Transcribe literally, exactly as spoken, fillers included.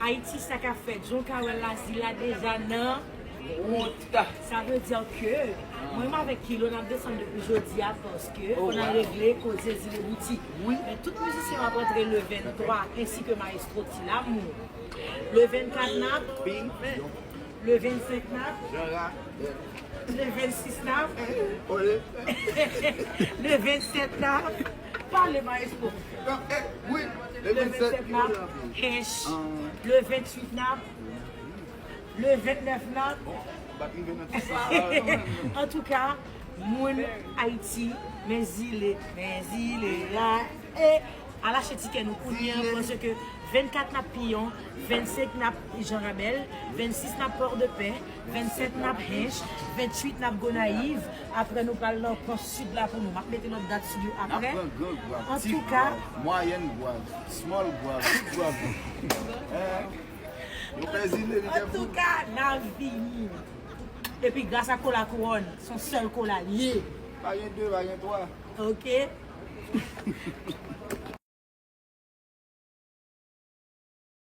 Ayiti, sa k ap fèt? Jan w ka wè l la, Zile la deja nan wont. Sa vle di ke mwen menm avèk Kilo n ap desann depi jodi a paske fò n al regle koze Zile Boutik. Men tout mizisyen yo ap antre le venntwa ensi ke Maestro Ti Lamour. Le vennkat n ap, le vennsenk n ap, le vennsis n ap, le vennsèt n ap, pale Maestro. Le vennsenk n ap, Hench. Le venntuit n ap, le vennèf n ap. Antouka, moun Ayiti, men Zile, men Zile la, e al achte tikè nou kounye a, paske vennkat n ap Piyon, vennsenk n ap Jan Rabèl, vennsis n ap Pòdepè, vennsèt n ap Hench, venntuit n ap Gonayiv, apre nou pral nan kwen sid la pou nou. M ap mete lòt dat sou yo apre. Antouka, Mwayèn Gwav, Small Gwav, Big Gwav. Yo fè Zile, li fè fou. Antouka, n ap vini. Epi gras a Kola Kouwòn, se yon sèl kola l ye. Pa gen de, pa gen twa. Ok?